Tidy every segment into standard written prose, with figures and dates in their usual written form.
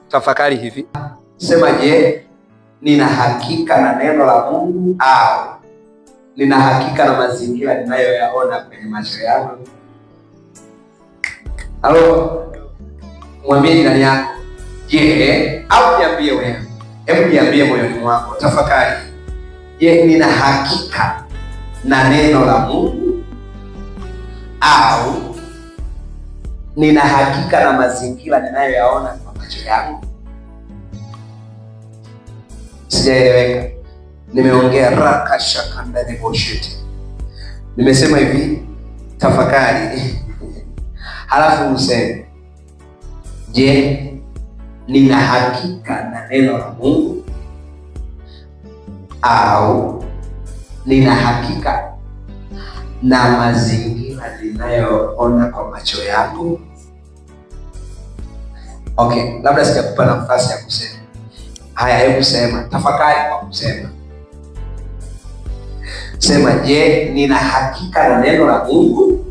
Tafakari hivi, sema, je, nina hakika na neno la Mungu au nina hakika na mazingira ninayoyaona kwenye macho yangu? Halo, mwambie jirani yako, je, au niambie wewe, hebu niambie moyoni mwako, tafakari, je, nina hakika na neno la Mungu au nina hakika na mazingira ninayoyaona kwa macho yangu? Sijaeleweka. Nimeongea raka shakandani bullshit. Nimesema hivi, tafakari halafu useme, je, nina hakika na neno la Mungu au nina hakika na mazingira ninayoona kwa macho yangu? Okay, labda sijakupa nafasi ya kusema. Haya, hebu sema, tafakari kwa kusema. Sema, je, nina hakika na neno la Mungu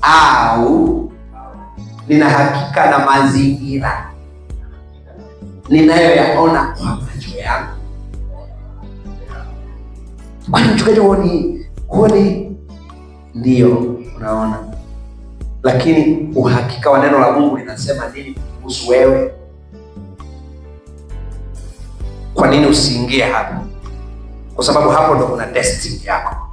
au nina hakika na mazingira ninayoyaona kwa macho yangu? Kwani mchungaji, huoni? Huoni? Ndiyo, unaona, lakini uhakika wa neno la Mungu linasema nini kuhusu wewe? Kwa nini usiingie hapo? Kwa sababu hapo ndo kuna destiny yako.